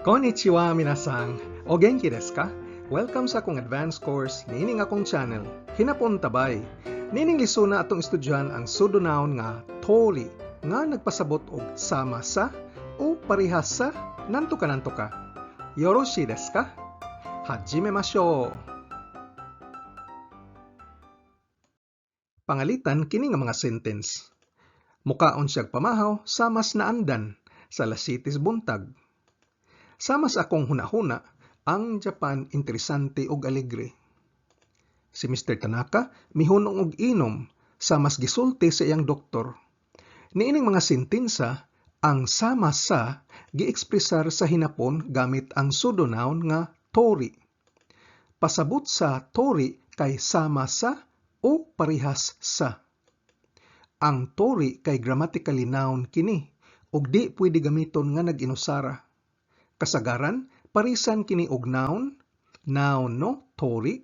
Konnichiwa, minasan! O genki desu ka? Welcome sa akong advanced course niining akong channel. Hinapon tabay. Niining lisuna, atong estudyohan ang pseudonoun nga tori nga nagpasabot og sama sa o parehas sa nantoka nantoka. Yoroshi desu ka? Hajimemashou! Pangalitan kini nga mga sentence. Mukaon siyag pamahaw sa mas naandan sa alas 7 buntag. Sama sa akong hunahuna, ang Japan interesante ug alegre. Si Mr. Tanaka mihunong og inom sa mas gisulti sa iyang doktor. Niining mga sentensa, ang sama sa giekspresar sa hinapon gamit ang pseudonoun nga tori. Pasabot sa tori kay sama sa o parehas sa. Ang tori kay grammatically noun kini ug di pwede gamiton nga nag-inusara. Kasagaran, parisan kini og noun, noun no tori.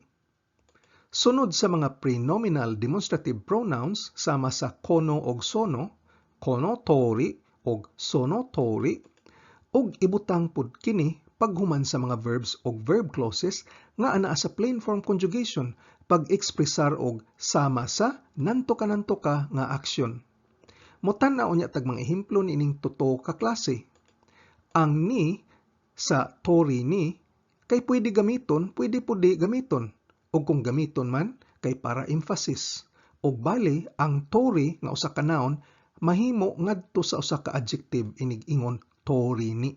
Sunod sa mga prenominal demonstrative pronouns sama sa kono og sono, kono tori og sono tori, ug ibutang pud kini paghuman sa mga verbs og verb clauses nga anaa sa plain form conjugation pag-ekspresar og sama sa nantoka nantoka nga aksyon. Motan-aw unya tag mga ehemplo niining totoo ka klase. Ang ni sa tori ni kay pwede gamiton, pwede pud di gamiton. Ug kung gamiton man kay para emphasis. Ug bali ang tori nga usa ka noun mahimo ngadto sa usa ka adjective inig ingon tori ni.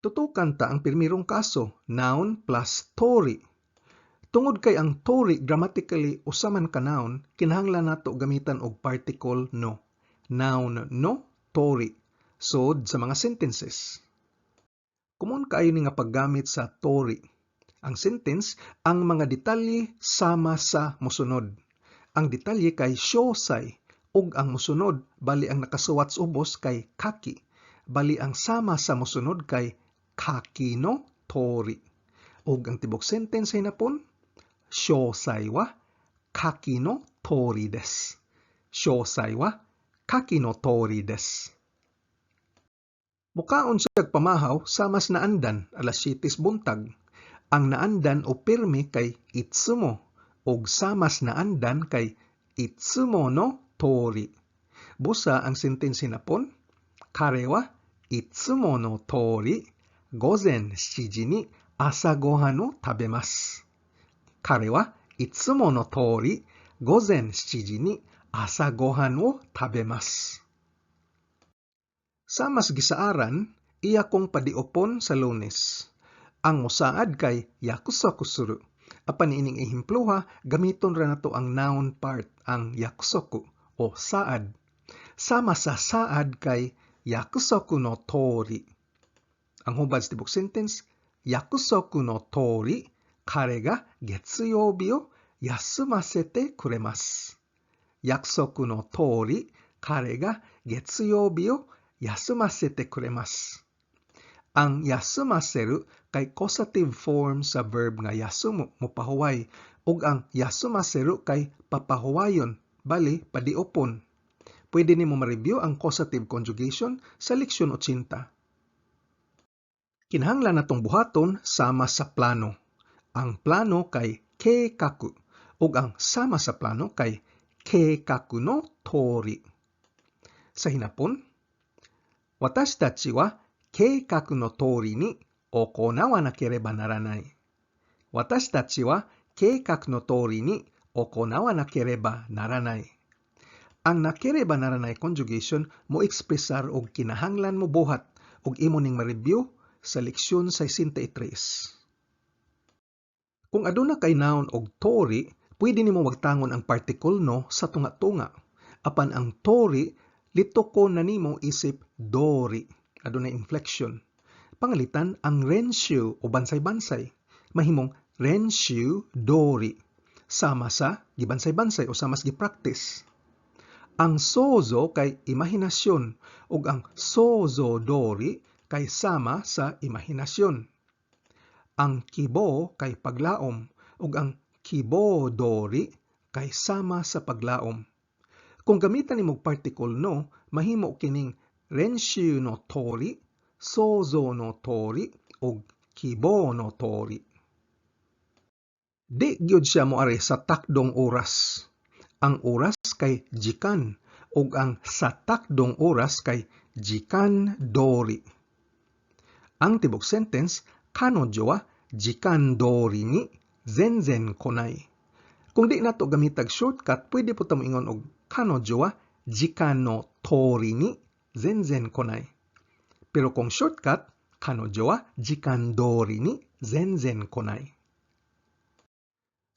Tutukan ta ang pirmirong kaso, noun plus tori. Tungod kay ang tori grammatically usa man ka noun, kinahanglan nato gamitan og particle no. Noun no tori. Sod sa mga sentences. Common kaayo ni nga paggamit sa tori. Ang sentence, ang mga detalye sama sa mosunod. Ang detalye kay shosai ug ang mosunod bali ang nakasuwat sa ubos kay kaki. Bali ang sama sa mosunod kay kaki no tori. Ug ang tibok sentence ay napon, shosai wa kaki no tori desu. Shosai wa kaki no tori desu. Mukaon siyag pamahaw sa mas naandan alas 7 buntag. Ang naandan o pirmi kay itsumo ug sa mas naandan kay itsumo no tori. Busa ang sentence napon, kare wa itsumo no tori gozen 7 ni asagohan o tabemasu. Kare wa itsumo no tori gozen 7 ni asagohan o tabemasu. Sa mas gisaaran, iya kong padiopon sa Lunes. Ang mosaad kay yakusoku suru. Apan ining ehemploha, gamiton ra nato ang noun part, ang yakusoku o saad. Sama sa saad kay yakusoku no tori. Ang hubad sa tibok sentence, yakusoku no tori, kare ga getsuyoubi o yasumasete kuremasu. Yakusoku no tori, kare ga getsuyoubi o yasumasete kuremasu. Ang yasumaseru kay causative form sa verb nga yasumu, mopahuway, ug ang yasumaseru kay papahuwayon, bali padiopon. Pwede nimo ma-review ang causative conjugation sa leksyon 80. Kinahanglan natong buhaton sama sa plano. Ang plano kay keikaku ug ang sama sa plano kay keikaku no tori. Sa hinapon, 私たちは計画の通りに行わなければならない。私たちは計画の通りに行わなければならない。Ang nakereba naranay conjugation mo ekspresar og kinahanglan mo buhat ug imo ning ma-review sa leksyon 63. Kung aduna kay noun og tori, pwede nimo wagtangon ang particle no sa tunga-tunga. Apan ang tori litoko na nimo isip dori. Adunay inflection. Pangalitan ang renshu o bansay-bansay. Mahimong renshu dori. Sama sa gibansay-bansay o sama sa gi-practice. Ang sozo kay imahinasyon ug ang sozo dori kay sama sa imahinasyon. Ang kibo kay paglaom ug ang kibo dori kay sama sa paglaom. Kung gamitan nimog particle no, mahimo kining renshu no tori Sozo no tori ug kibo no tori. Di gyud siya moari sa takdong oras. Ang oras kay jikan ug ang sa takdong oras kay jikan dori. Ang tibok sentence, kanojo wa jikan dori ni zenzen konai. Kung di nato gamitag shortcut, pwede po ta moingon og kanojo wa jikan no tori ni zenzen konai. Pero kung shortcut, kanojo wa jikan dori ni zenzen konai.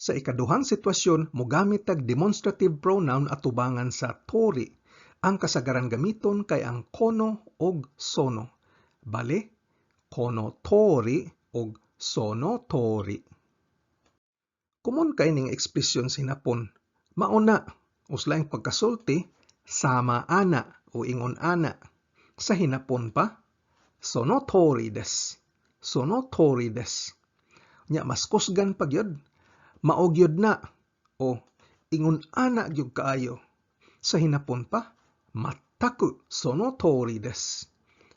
Sa ikaduhang sitwasyon, mogamit tag demonstrative pronoun atubangan sa tori. Ang kasagaran gamiton kay ang kono og sono. Bale, kono tori og sono tori. Komon kay ning ekspresyon sa Hinapon. Mao na, uslaing pagkasulti, sama ana o ingon ana. Sa Hinapon pa, sono tori desu. Sono tori desu. Nya mas kusgan pa gyud, mao gyud na o ingon ana gyud kaayo. Sa Hinapon pa, mattaku sono tori desu.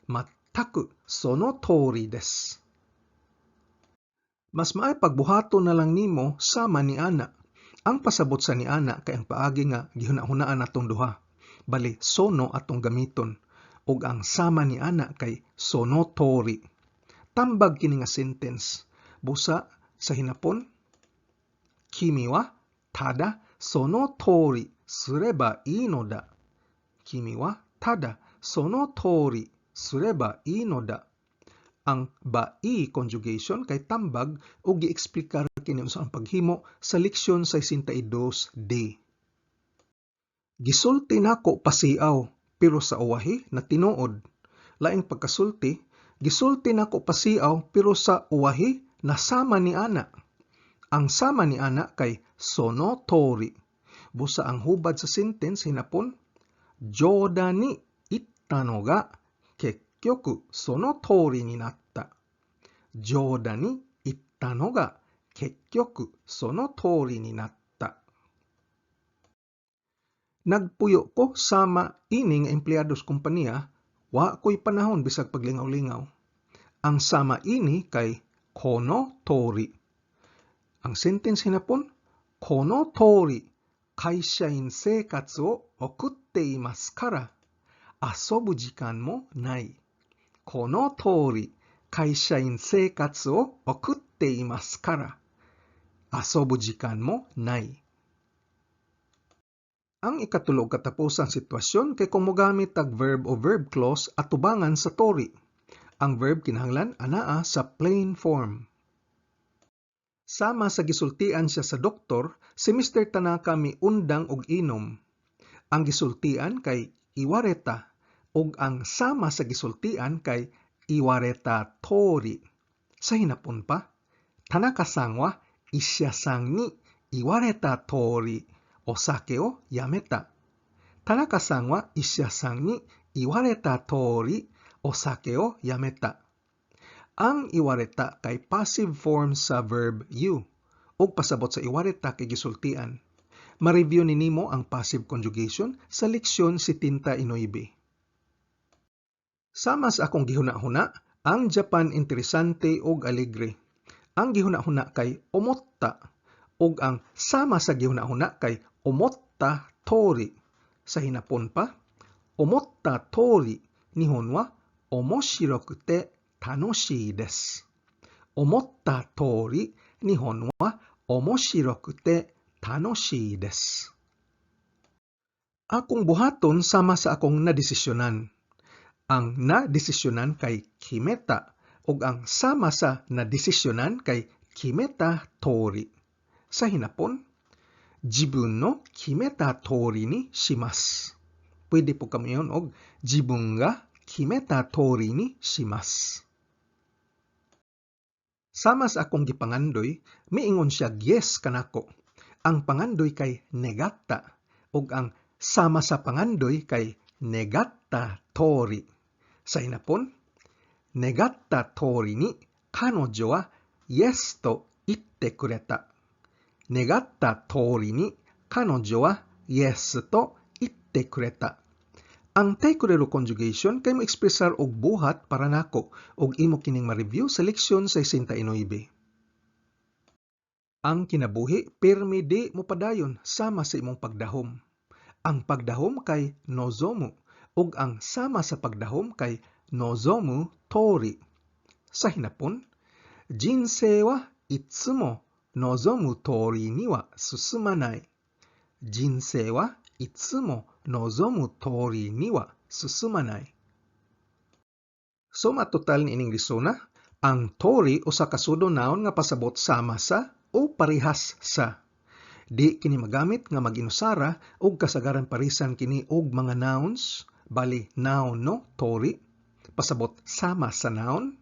Mattaku sono tori desu. Mas maay pagbuhaton na lang nimo sama ni ana. Ang pasabot sa ni ana kay ang paagi nga gihuna-hunaan natong duha. Bali, sono atong gamiton ug ang sama ni ana kay sono tori. Tambag kini nga sentence. Busa sa Hinapon, kimi wa tada sono tori sureba ii no da. Kimi wa tada sono tori sureba ii no da. Ang ba-i conjugation kay tambag ug gieksplikar kini unsa ang paghimo sa leksyon 62D. Gisulti nako pasiaw pero sa uwahi na tinuod. Laing pagkasulti, gisulti nako pasiaw pero sa uwahi na sama ni ana. Ang sama ni ana kay sono tori. Busa ang hubad sa sentence Hinapon, jodan ni itta no ga kekkyoku sono tori ni natta. Jodan ni itta no ga kekkyoku sono tori ni natta. Nagpuyo ko sama ini nga empleyado sa kompanya, wa ko'y panahon bisag paglingaw-lingaw. Ang sama ini kay kono tori. Ang sentence Hinapon, kono tori kaishain seikatsu o okutte imasu kara asobu jikan mo nai. Kono tori kaishain seikatsu o okutte imasu kara asobu jikan mo nai. Ang ikatulo ug katapusang sitwasyon kay kung mogamit tag verb o verb clause atubangan sa tori. Ang verb kinahanglan anaa sa plain form. Sama sa gisultian siya sa doktor, si Mr. Tanaka miundang og inom. Ang gisultian kay iwareta ug ang sama sa gisultian kay iwareta tori. Sa Hinapon pa, Tanaka-san wa isya-san ni iwareta tori osake o yameta. Tanaka-san wa isya-san ni iwareta tori osake o yameta. Ang iwareta kay passive form sa verb yu ug pasabot sa iwareta kay gisultian. Ma-review ni nimo ang passive conjugation sa leksyon 79. Sama sa akong gihuna-huna, ang Japan interesante ug alegre. Ang gihuna-huna kay omotta ug ang sama sa gihuna-huna kay omotta tori. Sa Hinapon pa, omotta tori nihon wa omoshirokute tanoshii desu. Omotta tori nihon wa omoshirokute tanoshii desu. Akong buhaton sama sa akong nadesisyonan. Ang nadesisyonan kay kimeta ug ang sama sa nadesisyonan kay kimeta tori. Sa Hinapon, jibun no kimeta tori ni shimasu. Pwede po kami og jibun ga kimeta tori ni shimasu. Sama sa akong gipangandoy, miingon siya yes kanako. Ang pangandoy kay negatta ug ang sama sa pangandoy kay negatta tori. Sa Hinapon, negatta tori ni kanojo wa yes to itte kureta. Negatta tori ni kanojo wa yes to itte kureta. Ang te kureru conjugation kay mo-ekspresar og buhat para nako ug imo kining ma-review sa leksyon 69. Ang kinabuhi pirmi di mopadayon sama sa imong pagdahom. Ang pagdahom kay nozomu ug ang sama sa pagdahom kay nozomu tori. Sa Hinapon, jinsei wa itsumo nozomu tori ni wa susumanai. Jinsei wa itsumo nozomu tori ni wa susumanai. Suma total niining lesona, ang tori usa ka pseudo noun nga pasabot sama sa o parehas sa. Di kini magamit nga mag-inusara ug kasagaran parisan kini og mga nouns, bali noun no tori, pasabot sama sa noun.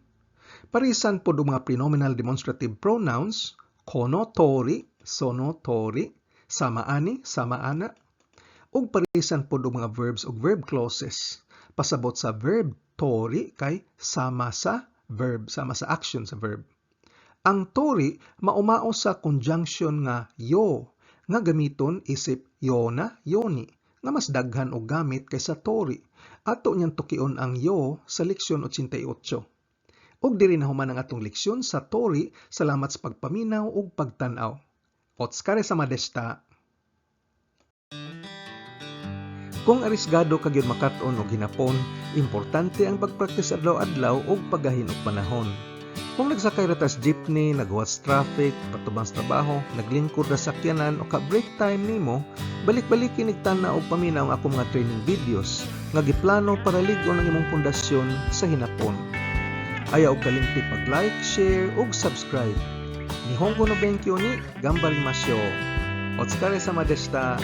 Parisan pod og mga prenominal demonstrative pronouns, kono tori, sono tori, sama ani, sama ana, ug parisan pod og mga verbs ug verb clauses. Pasabot sa verb tori kay sama sa verb, sama sa action sa verb. Ang tori maumao sa conjunction nga yo nga gamiton isip yona, yoni nga mas daghan og gamit kaysa tori. Ato niyang tukion ang yo sa leksyon 88. Ug diri na human ang atong leksyon sa tori. Salamat sa pagpaminaw ug pagtan-aw. Otsukaresama deshita. Kung arisgado ka gyud makat-on og Hinapon, importante ang pagpraktis adlaw-adlaw ug paggahin og panahon. Kung nagsakay ra tas jeepney, naghuwat sa traffic, patubang sa trabaho, naglingkod ra sa sakyanan o ka break time nimo, balik-baliki nig tan-aw og paminaw ang akong mga training videos nga giplano para lig-on ang imong pundasyon sa Hinapon. Ayaw og kalimti pag-like, share ug subscribe. Nihongo no benkyou ni ganbarimashou. Otsukaresama deshita.